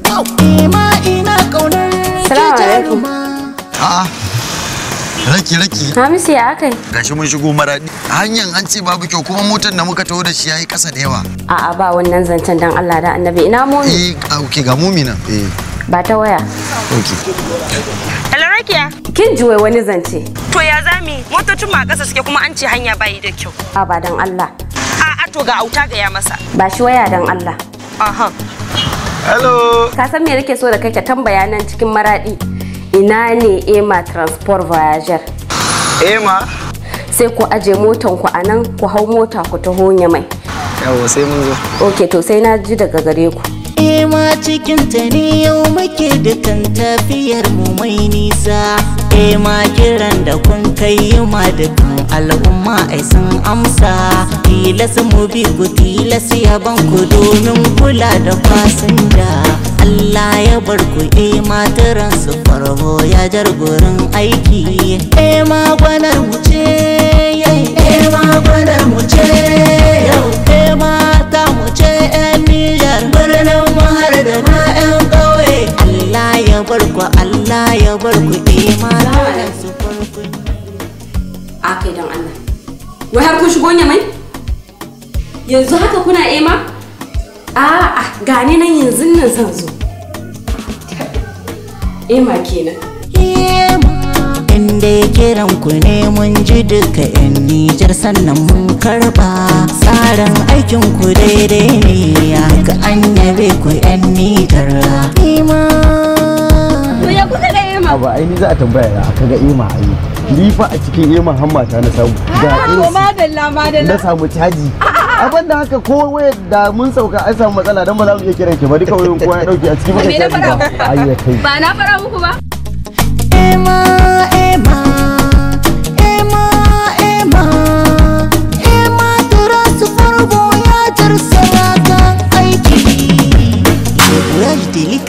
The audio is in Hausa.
Ema ina kaunar ki Salamu alaikum. Jaruma. A'a. Raki raki. Hamisu, ya akai? Gashi mun shigo Maradi. Hanyar an ce babu kyau, kuma motar da muka taho da shi yayi kasa da yawa. A'a, ba wannan zancen, dan Allah da Annabi, ina momi? Eh, ah, okay, ga momi nan. Eh, Ba ta waya. Okay. Hello, Rakiya. Kin ji wai wani zance. To ya zami? Motocin ma a ƙasa suke, kuma an ce hanya bayi da kyau. A ba, dan Allah. A'a, to ga auta, ga ya masa. Ba shi waya, dan Allah. Aha. Hello. Ka san me nake so da kai? Ka tambaya nan cikin Maradi. Ina ne Ema Transport Voyager? Ema. Sai ku aje motan ku a nan, ku hau mota ku taho Nyamai. Yawa, sai mun zo. Okay, to sai na ji daga gare ku. Ema cikin ta ne yau muke dukan tafiyar mu mai nisa. Ema kiran da kun kai ma dukan al'umma ai sun amsa. Tilas mu bi ku, tilas yaban ku domin kula da fasinja. Allah ya bar ku, Ema Transport Voyager gurin aiki. Ema gwanar mu ce, Ema gwanar mu ce yau. Ema ta mu ce 'yan Nijar, birnin mu har da ma 'yan ƙauye. Allah ya bar ku, Allah ya bar ku, Ema Transport. A kai, dan Allah. Wai har kun shigo Nyamai? Yanzu haka kuna Ema? A'a, gani nan, yanzu nan zan zo. Ema kenan. Inda ya kiran ku ne mun ji duka 'yan Nijar, sannan mun karba. Tsarin aikin ku daidai ne, duka an yabe ku 'yan Nijar. Ema. To ya kuka ga Ema? Ba ai ni za a tambaya ya aka ga Ema. Ai ni fa a cikin Ema hammata na samu ga To AC, madalla, madalla. na samu caji. Abin da haka ko wayar da mun sauka an samu matsala, dan ba za mu iya kiran ki ba, duka wayoyin kowa ya dauke a cikin muka Me na caji ba. faɗa? Ai ya kai. Ba na fara muku ba? Ema, Ema, Ema, Ema, Ema Transport Voyager sarakan aiki. Le Voyage Delix.